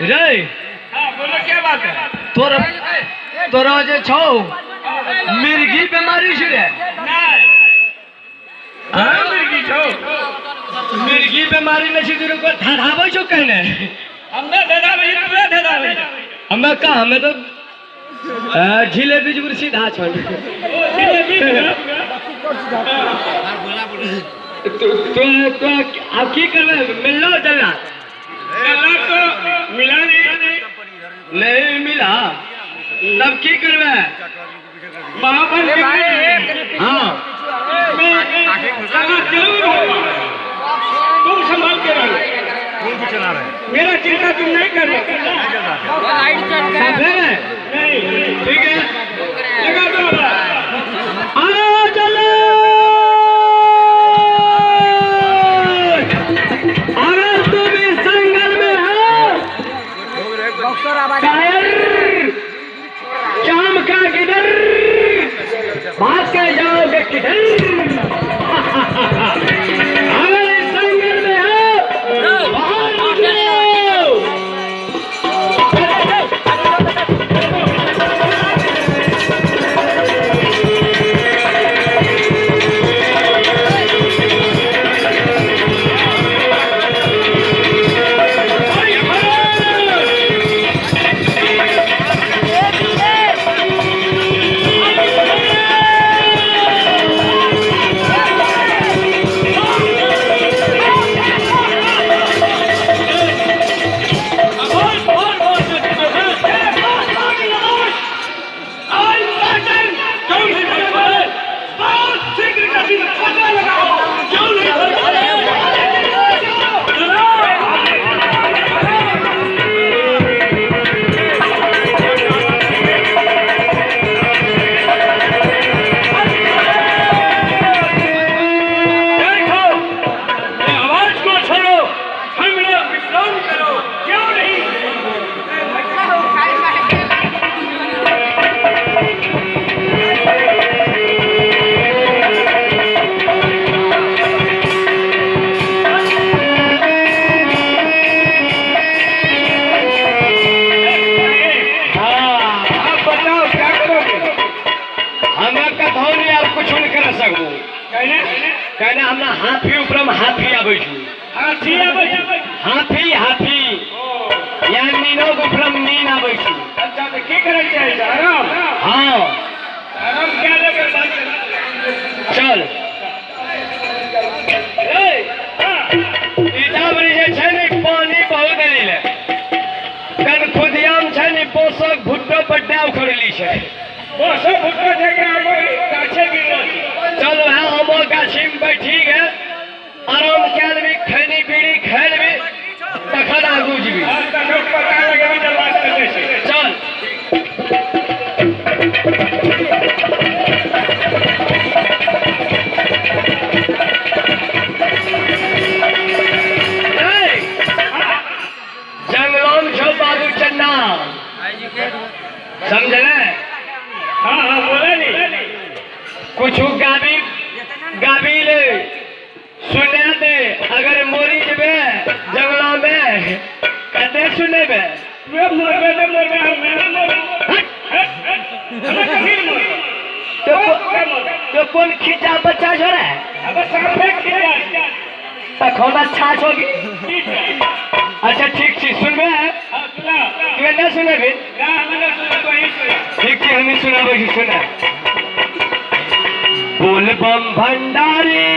रे हाँ बोलो क्या बात है? तोरा तोरा जे छौ मिर्गी बीमारी छै रे। नहीं हाँ? मिर्गी छौ। मिर्गी बीमारी नहीं छै तोरा धधाबै छौ कहने। हम ना धधाबै तू धधाबै। हमे का हमे तो झिले बिजबुर सीधा छल। जिलेबी तो तो तो अब की करबै? मिललो जल्ला? जल्ला तो मिला नहीं। नहीं मिला तब की करबै? महाबल हाँ जल्ला जरूर होगा, तुम संभाल के रहो, मेरा चिंता तुम नहीं करो। साफे नहीं ठीक है लगा दो आवाज। आओ चलो। अगर तुम इस जंगल में हो कायर शाम का किधर भाग के जाओगे किधर। अगर इस जंगल में हो बाहर निकलो। देखो, ये आवाज को छोड़ो, हम लोग विश्राम करो, क्यों नहीं? हाँ आप बताओ क्या करोगे? हमें कथौ नहीं आप कुछ नहीं कर सकबो। कहने कहने हमरा हाथी ऊपर में हाथी आबै छै। हाथी आबै छै। हाथी हाथी या नीनो के ऊपर में नीन आबै छै। अच्छा तो की करै चाहै छै? आराम। हाँ आराम क्या लेकर बात चल ए इटाबरी जे छै ने पानी बहुत एलै कन खुदियाम छै ने बांसक भुट्टो बड्डा उखड़ली छै। बांसक भुट्टो छै कि आमक गाछे गिरल छै। चल वएह आमक गाछी में बैठी गे आराम कए लेबी, खैनी बीड़ी खाए लेबी तखन आगू जेबी। तखन पता लगेबी जलवा कतै छै। चल जंगलों छौ बाबू चन्ना, समझले? हाँ हाँ बोले नहीं। कुछ गाबी गाबी ले सुना दे, अगर मोरी जेबे जंगलों में कते सुनेबे? मरबे तो मरबे, हम नहीं मरबे। हमें कभी नहीं मरबे। तो कौन खींचा बच्चा छो रे? अब साफे खींचा। तखन अच्छा छो की? ठीक है। अच्छा ठीक छी, सुनबे? हाँ सुना। तू नहीं सुनेबे? ना हमें नहीं सुने तो ही सुने। ठीक छी, हमें सुनाबै छी, सुना। बोल बम भंडारी